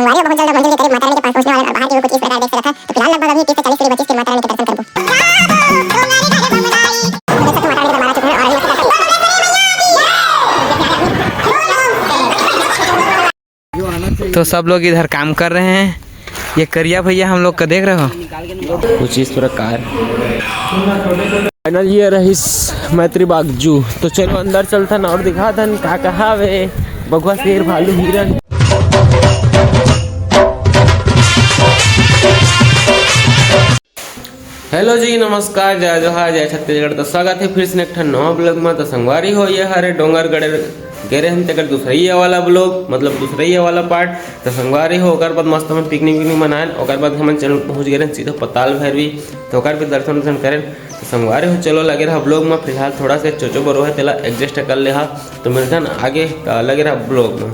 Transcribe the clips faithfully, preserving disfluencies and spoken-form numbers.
संगवारी हो, बहुत जल्द मंदिर के करीब माता रानी के पास पहुंचने वाले हैं और बाहर भी कुछ इस प्रकार देख सकत हन। तो फिलहाल लगभग अभी तीस से चालीस सीढ़ी बची है माता रानी के दर्शन करबो। तो सब लोग इधर काम कर रहे हैं। ये करिया भैया हम लोग का देख रहे हो? कुछ इस प्रकार। फाइनल ये रहिस मैत्री बाग जू। तो चलो अंदर चलथन और दिखाथन का का हावे। बघवा, शेर, भालू, हिरन। हेलो जी, नमस्कार, जय जोहार, जय छत्तीसगढ़। तो स्वागत है फिर से एक ठन नवा ब्लॉग में। तो संगवारी हो, ये हरे डोंगरगढ़ गे रहेन, तेकर दूसरइया वाला ब्लॉग, मतलब दूसरइया वाला पार्ट। तो संगवारी हो, ओकर बाद मस्त हमन पिकनिक विकनिक मनाएन, ओकर बाद हमन चल पहुंच गे रहेन सीधा पताल भैरवी। तो ओकर भी दर्शन वर्शन करेन। तो संगवारी हो, चलो लगे रहा ब्लॉग में। फिलहाल थोड़ा से चोचो बरो है, तेला एडजस्ट कर ले हा। तो मिलथन आगे, तो लगे रहा ब्लॉग में।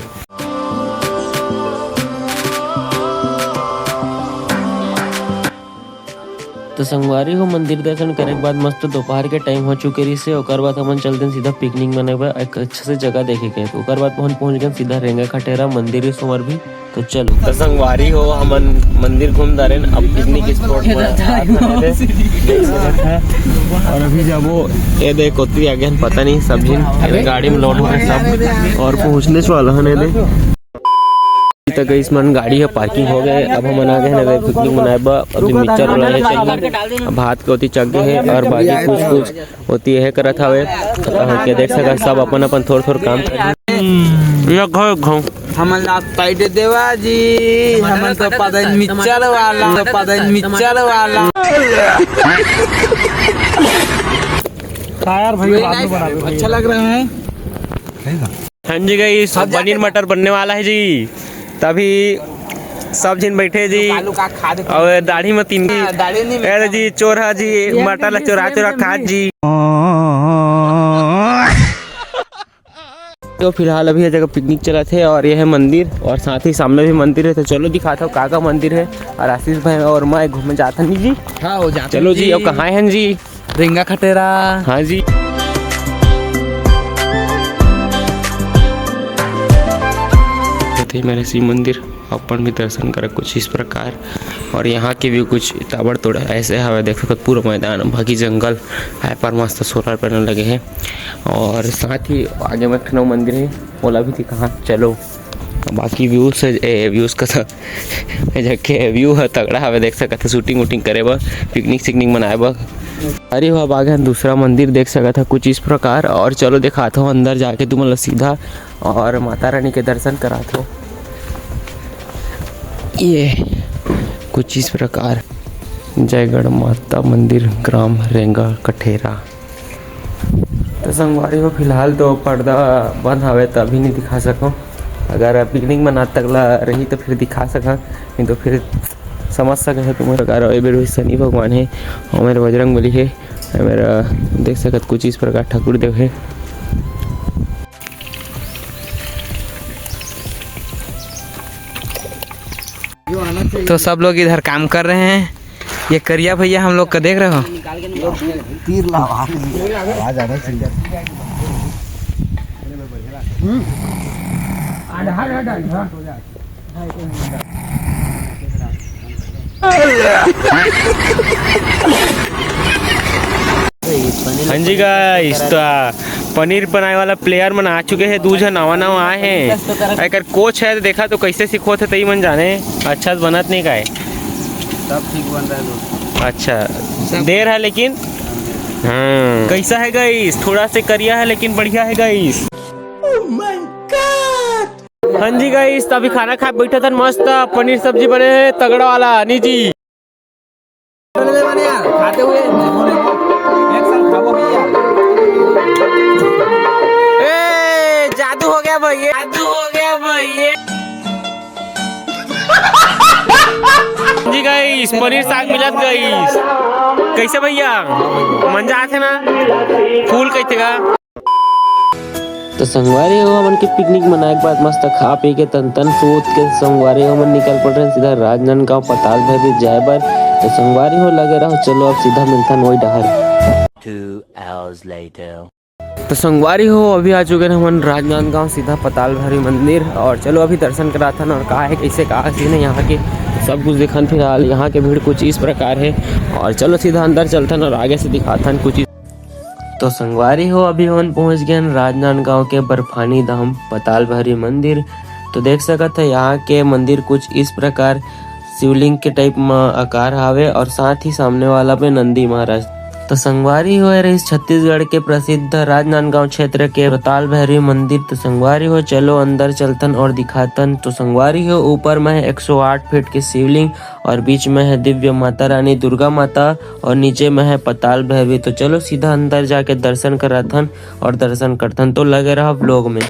तो संगवारी हो, मंदिर दर्शन करे के बाद मस्त दोपहर के टाइम हो चुके रहिस हे। ओकर बाद हमन चलते सीधा पिकनिक मनाए बर एक अच्छा से जगह देखे के। तो ओकर बाद हमन पहुंच गए सीधा रेंगा खटेरा मंदिर के सोमर भी। तो चलो। तो संगवारी हो, हमन मंदिर घूम डारेन, अब पिकनिक स्पॉट पर आत हन। देख सकत है। और अभी जाबो, ये देख ओती आगे हन, पता नहीं सब झिन, ये गाड़ी में लोड हो गए सब और पहुंचने वाला हन। ये देख तो गइस मन, गाड़ी ह पार्किंग हो गए। अब हमन आ गए हैं पिकनिक मनाए बर। अभी मिक्सचर वाला है चल, अब भात के ओती चघ गए हैं और बाकी कुछ कुछ ओती यह करत हवे। तो हमन के देख सकत सब अपन अपन थोर थोर काम कर। ये घाव घाव। हमन ला पाइडे देवा जी, हमन तो पदन मिक्सचर वाला, तो पदन मिक्सचर वाला। यार भाई, बाद में बना दो। अच्छा लग रहा है। हाँ जी गाइस, पनीर मटर बनने वाला है जी। तभी सब झिन बैठे जी। आलू का खा दे। और दाढ़ी में तीन की। हाँ, दाढ़ी नहीं अरे जी, चोर है जी, मटर ला चोरा चोरा खात जी। तो फिलहाल अभी ये जगह पिकनिक चलत हे और ये है मंदिर और साथ ही सामने भी मंदिर है। तो चलो दिखाता हूँ का का मंदिर है। और आशीष भाई और मैं घूमे जात हन जी। हाँ, हो जात चलो जी, जी। अब कहाँ हैं जी? रेंगा खटेरा। हाँ जी। ये मेरे शिव मंदिर, अपन भी दर्शन करा कुछ इस प्रकार। और यहाँ के भी कुछ ताबड़तोड़ ऐसे हवे, देख सकत पूरा मैदान, बाकी जंगल है, पर मस्त सोलर पैनल लगे हैं। और साथ ही आगे में एक ठो मंदिर है, ओला भी दिखा। चलो, बाकी व्यूज है, ए, व्यूज का सा-, ए जगह के व्यू है तगड़ा हवे, देख सकत है शूटिंग वूटिंग करे बर, पिकनिक सिकनिक मनाए बर। अरे वाह, बाग है दूसरा मंदिर देख सकत है कुछ इस प्रकार। और चलो दिखाता हूँ अंदर जाके तुमन ला सीधा और माता रानी के दर्शन करात हो। ये कुछ इस प्रकार जयगढ़ माता मंदिर, ग्राम रेंगा कठेरा। तो संगवारी हो, फिलहाल तो पर्दा बंद हवे, तो अभी नहीं दिखा सकूँ। अगर पिकनिक मनात तक ला रही तो फिर दिखा सकूँ, नहीं तो फिर समझ सके हो तुम। अगर ए बेर भी शनि भगवान है, हमारे बजरंग बली है, हमारा देख सकत कुछ इस प्रकार ठाकुर देव है। तो सब लोग इधर काम कर रहे हैं। ये करिया भैया हम लोग का देख रहे हो? तीर ला आवाज आना चाहिए। हाँ जी गाइस, तो पनीर बनाए वाला प्लेयर मन आ चुके हैं, दू झन नवा नवा आए हैं। एकर कोच है, तो देखा तो कैसे सिखोत है, तई मन जाने। अच्छा से बनत नहीं काय? सब ठीक बन रहा है दोस्त। अच्छा, सब देर है लेकिन। हाँ, कैसा है गाइस? थोड़ा से करिया है लेकिन बढ़िया है गाइस। हाँ जी गाइस, तो अभी खाना खा बैठा था, मस्त पनीर सब्जी बने हैं, तगड़ा वाला। नी जी। खाते हुए देखो, देखो, एक साथ खाओ भैया। ए, जादू हो गया भैया, जादू हो गया भैया। जी गाइस, पनीर साग मिलत गाइस। कैसे भैया, मजा आथे ना? फूल कैसे का? तो संगवारी हो, हमन के पिकनिक मनाए के बाद मस्त खा पी के तन तन सूत के संगवारी हो, हमन निकल पड़ रहे हैं सीधा राजनांदगांव पताल भैरवी जाए बर। तो संगवारी हो, लगे रहो, चलो अब सीधा मिलथन वही डहर। Two hours later. तो संगवारी हो, अभी आ चुके हैं हमन राजनांदगांव सीधा पताल भैरवी मंदिर। और चलो अभी दर्शन कराथन और का है, कैसे का सीन है यहाँ के, सब कुछ दिखन। फिलहाल यहाँ के भीड़ कुछ इस प्रकार है और चलो सीधा अंदर चलथन और आगे से दिखाथन कुछ इस। तो संगवारी हो, अभी हमन पहुँच गए हैं राजनांदगांव के बर्फानी धाम पताल भैरवी मंदिर। तो देख सकत है यहाँ के मंदिर कुछ इस प्रकार शिवलिंग के टाइप म आकार हावे और साथ ही सामने वाला में नंदी महाराज। तो संगवारी हो, ये रहिस छत्तीसगढ़ के प्रसिद्ध राजनांदगांव क्षेत्र के पताल भैरवी मंदिर। तो संगवारी हो, चलो अंदर चलथन और दिखाथन। तो संगवारी हो, ऊपर में है एक सौ आठ फीट के शिवलिंग और बीच में है दिव्य माता रानी दुर्गा माता और नीचे में है पताल भैरवी। तो चलो सीधा अंदर जाके दर्शन कराथन और दर्शन करथन। तो लगे रहा vlog में।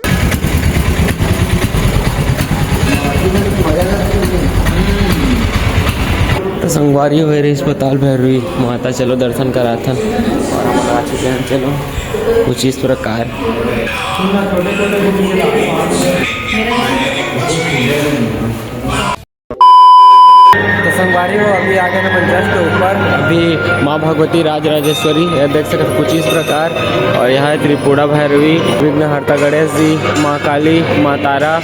तो संगवारी हो, ये रहिस पताल भैरवी माता, चलो दर्शन कराथन। और हम आ चुके हैं, चलो कुछ इस प्रकार। तो संगवारी हो, अभी आ गए हमन just ऊपर। अभी माँ भगवती राजराजेश्वरी, ये देख सकत कुछ इस प्रकार। और यहाँ है त्रिपुरा भैरवी, विघ्नहर्ता गणेश जी, माँ काली, माँ तारा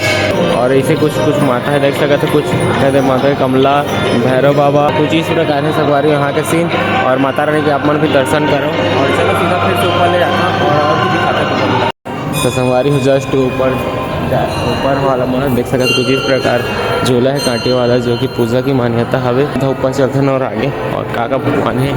और ऐसे कुछ कुछ माता है, देख सकत है कुछ, ये दे माता कमला, भैरव बाबा, कुछ इस प्रकार है संगवारी यहाँ के सीन। और माता रानी के आप मन भी दर्शन करो और चलो सीधा फिर से ऊपर ले जाता हूँ और, और भी दिखाता हूँ। तो संगवारी हो, just ऊपर, ऊपर वाला मन देख सकत कुछ इस प्रकार झूला है कांटे वाला, जो कि पूजा की मान्यता हवे। तो ऊपर चलथन और आगे और का का भगवान है,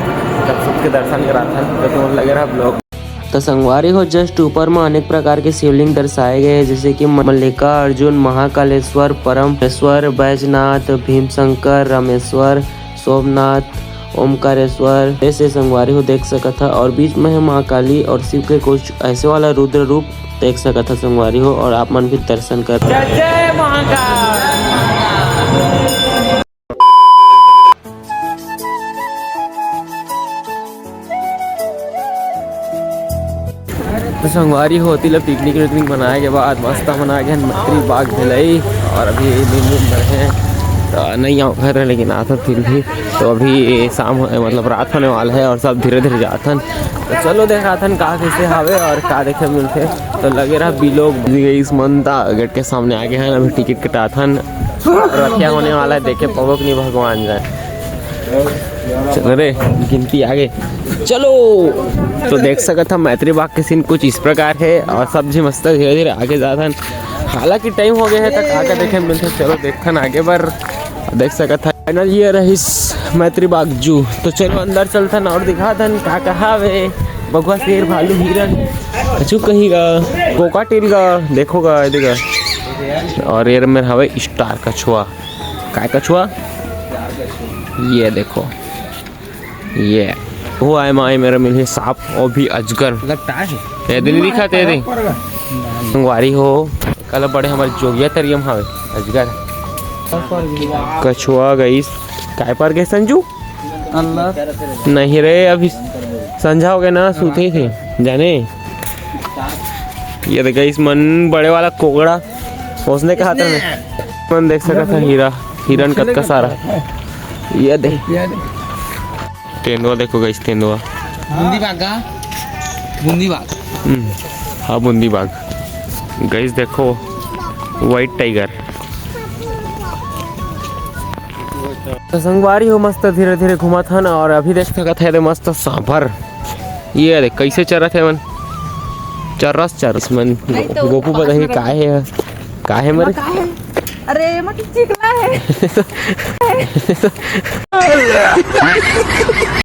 तब सबके दर्शन कराथन। तो तुम लगे रहा vlog। तो संगवारी हो, just ऊपर में अनेक प्रकार के शिवलिंग दर्शाए गए हैं, जैसे कि मल्लिकार्जुन, महाकालेश्वर, परमेश्वर, बैजनाथ, भीमशंकर, रामेश्वर, सोमनाथ, ओमकारेश्वर, ऐसे संगवारी हो देख सकत ह। और बीच में है माँ काली और शिव के कुछ ऐसे वाला रुद्र रूप देख सकत ह संगवारी हो, और आप मन भी दर्शन कर। जय जय महाकाल। तो संगवारी हो, ओती ला पिकनिक विकनिक मनाए के बाद मस्त हमन आ गए हन मैत्री बाग भिलाई, और अभी दिन दिन भर है तो नहीं आओ घर, लेकिन आथन फिर भी। तो अभी शाम, मतलब रात होने वाला है और सब धीरे धीरे जाथन। तो चलो देखाथन का कैसे हावे और का देखे मिलथे। तो लगे रहा vlog। गइस मन ता गेट के सामने आ गए हैं, अभी टिकट कटाथन। रखिया होने वाला है, देखे पबो कि नहीं भगवान जाने। चलो रे, गिनती आगे, चलो। तो देख सकत ह मैत्री बाग के सीन कुछ इस प्रकार है और सब झी मस्त धीरे धीरे आगे जाथन। हालांकि टाइम हो गया है, तक आगे देखे मिलथे। चलो देखथन आगे बर। देख सकत ह final ये रहिस मैत्री बाग जू। तो चलो अंदर चलथन और दिखाथन का का हावे। बघवा, शेर, भालू, हिरन, कछु कहीं गा, कोकाटिल गा, देखो गा, ये देखा। और ये मेर हवे star कछुआ। काय कछुआ? ये देखो, ये वो आए माए मेरा मिलही सांप, वो भी अजगर। लगता है। ये दिन दिखा ते दे। संगवारी हो, कल बड़े हमारे जोगिया तरियम हवे अजगर। कछुआ गइस, काय पर गए संजू? अल्लाह। नहीं रे, अभी संझा हो गया ना, सूते थे जाने। ये देख गइस मन, बड़े वाला कोगड़ा, उसने कहा था मैं। मन देख सकत ह हीरा, हिरन कतका सारा। ये देख। तेंदुआ देखो गइस, तेंदुआ। बूंदी बाग का? बूंदी बाग। हम्म, हाँ, बूंदी बाग। गइस देखो, white tiger। तो संगवारी हो, मस्त धीरे धीरे घूमत हन और अभी देख सकत है मस्त सांभर। ये देख कैसे चरत है मन, चरस चरस मन। नहीं तो गोपू पता ही का है, का है मरे? का है? अरे, एमा तो चिकला है।